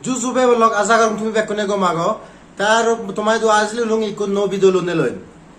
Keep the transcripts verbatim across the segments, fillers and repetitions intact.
Ju ju bebonlok, aja gorong tumi bekkune gom ago. Te aro tomaidu ajli ulung ikko nuo video lonei loi.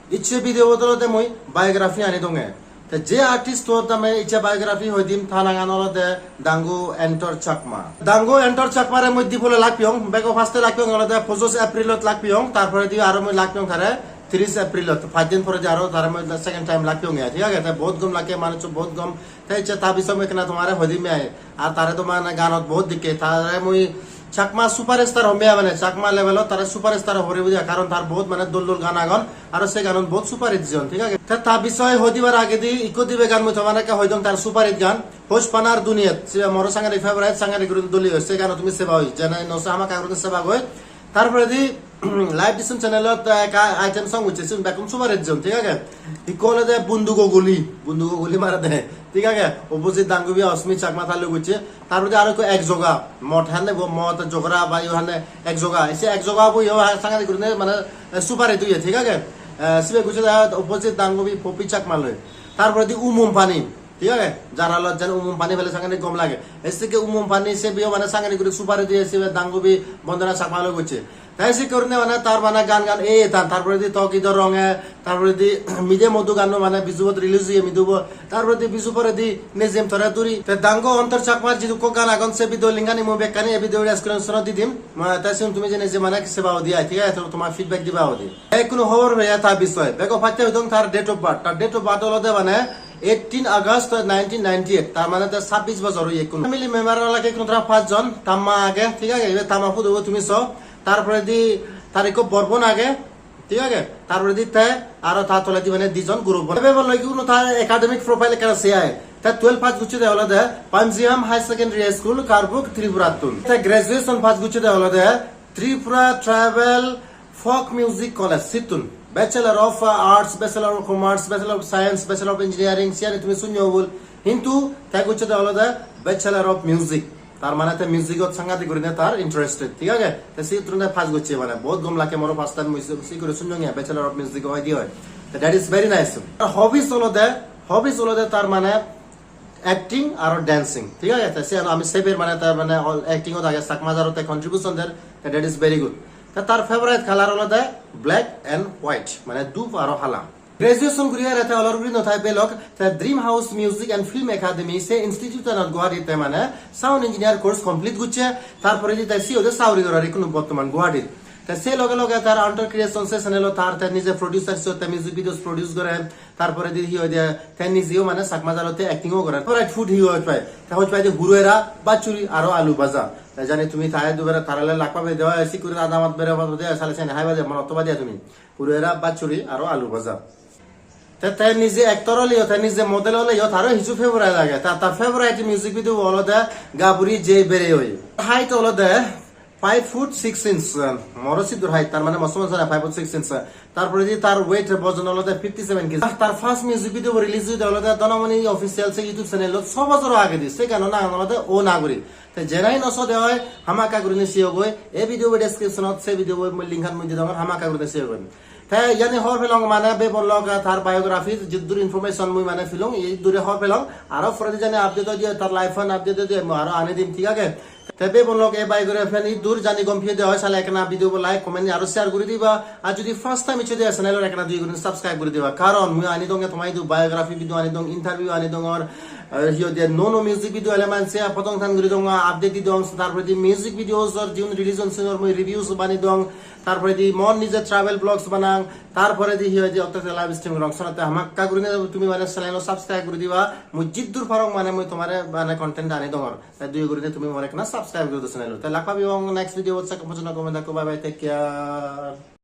Icche video bot olode mui biography ani donge. Te je artist-or tame icche biography hoi dim, ta nangan olode Dangu Antor Chakma. Dangu Antor Chakmare mui dibole lak piyong, bego first-e lak piyong olode pojoj April-ot lak piyong, tar poredi aro mui lak piyong tare tris April-ot, pach din poredi aro tare mui second time lak piyong ai, thik age? Te bahut gom lage, manuj bahut gom. Te icche ta bisoy mui ekkena tomare hoi dim ai. Ar tare to mane ganot bahut dikke, tare mui Chakma superstar hom ai, mane Chakma level-ot tare superstar hori bujai, karon tar bahut mane dol dol gan agon, aro se ganun bahut super hit jeyon, thik age? Te ta bisoy hoi dibar agedi ikko dibe gan mui tomare ekka hoi dong tar super hit gan, Hochpanar Duniyat, sibe moro sangare favorite, sangare guri doli oi, se gano tumi seba oi, jene no se hamakkai guri seba goi. Tar poredi Live Disum channel-ot, eh, ekka item song gocche, sigun bekkun super hit jeyon, thik age? Ikko olode Bundugo Guli, Bundugo Guli mare de, thik age? Opposite Dangubi Osmi Chakma ta loi gocche. Tar poredi aro ikko Ek Joga, mod henne bo, mod jogora ba iyo henne Ek Joga. Se Ek Joga bo iyo ha-, sangare gurine mane, eh, super hit oye, thik age? Eh, sibe gocche de opposite Dangubi Poppy Chakma loi. Tar poredi Um Um Pani, thik age? Jara loi jen Um Um Pani pele sangare gom lage. Ecche ki Um Um Pani se biyo mane sangare guri super hit oye, sibe Dangubi Bondona Chakma loi gocche. Te se karone mane tar mane gan gan ei tan, tar poredi To Ki Do Ronge, tar poredi Mide Modu ganno mane Bijubot release oye Midubo, tar poredi Biju Poredi, Nejem Tore Duri. Te Dangu Antor Chakmar jidukko gan agon se video link ani mui bekkani ei video description-ot di dim. Ma-, te sigun tumi jene je mane seba udi ai, thik age? To-, tomar feedback diba udi. Te ekkuno hobor peye ta bisoy. Bego patte hoi dong tar date of birth. Tar date of birth olode mane eighteen August nineteen ninety-eight. Tar mane te sabbis bojor oye ekkuno. Family member olak ekkuno tara pach jon, ta ma age, thik age? Ibe ta ma photo bo tumi so. Tar poredi tar ikko bor bon age, thik age? Tar poredi te aro ta toledi mane dijon guro bon. Ebe bolo ikko tar academic profile ekkana se ai. Te twelve pass gocche de olode Panjim Higher Secondary School, Karbuk, Tripura tun. Te graduation pass gocche de olode Tripura Tribal Folk Music College, sittun. Bachelor of Arts, Bachelor of Commerce, Bachelor of Science, Bachelor of Engineering, siyani tumi sunyo bol. Hintu te gocche de olode Bachelor of Music. Tar mane te music-ot sangadik gurine tar interested, thik age? Te sittun te pass gocche mane. Bahut gom lage, moro first time mui si-, si guri sunyong ya, Bachelor of Music oi di oi. Te that is very nice. Tar hobbies olode, hobbies olode tar mane acting aro dancing, thik age? Te siyan ami seber mane tar mane all acting-ot age, Chakma jaro te contribution der, te that is very good. Te tar favorite color olode black and white, mane dhup aro hala. Graduation guri aro te olor guri no thai belok, te Dream House Music and Film Academy se institute-anot Guwahati te mane sound engineer course complete gocche, tar poredi te siyot saguri gorer ikkunu bortoman Guwahati. Te se loge loge tar Antor Creation se channel-ot tar te nije producer, siyot te music videos produce gore, tar poredi hi hoide te nijeyo mane Chakma jaro te acting-o gore. Favorite food hi hoj pai? Te hoj pai de huro era, bachuri aro alu bhaja. Te jani tumi ta dubere tarale lak pabe de oi, sikuri adamat bere pabe de oi, sale sene haiba de, monot toba de tumi. Huro era, bachuri aro alu bhaja. Te, te nije actor oleyo, te nije model oleyo, taro hissu favorite age. Ta, ta favorite music video olode Gaburi Jei Bereyoi. Height olode five foot six inch, moro siddur height, tar mane mosto manjore five foot six inch. Tar poredi tar weight, bojon olode fifty seven kg. Tar first music video release oyede olode Donamoni Official se YouTube channel-ot so bojor agedi. Se gano nangan olode O Nagori. Te jenai no sode oi, hamakkai gurinei seyogoi. Ei video bo description-ot se video bo link-an mui di dongor, hamakkai gurinei seyogoi. Te iyani hobor pelong mane bebonlok tar biography jiddur information mui mane pelong, iddure hobor pelong. Aro poredi jani update oi de oi, tar life-an update oi de oi, mui aro ani dim, thik age? Te bebonlok ei biography-an iddur, jani gom peye de oi, sale ekkena video bo like, comment aro share guri diba. Ar jodi first time eccho de oi channel-ot, ekkena dui guri subscribe guri diba. Karon mui ani donge toma idu biography video ani dong, interview ani dongor, ar hi hoide nuo nuo music video ele mane se podong than guri dong, update di dong. Tar poredi music videos-or jiun release on sinor mui reviews banei dong. Tar poredi mor nije travel vlogs banang. Tar poredi hi hoide otte live stream gorong. Senotte hamakkai gurinei tumi mane channel-o subscribe guri diba. Mui jiddur parong mane mui tomare mane content ani dongor. Te dui gurine tumi more ekkena subscribe guri do channel-o. Te lak pabong next video-t, se pojjonto gome thakko, bye bye, take care.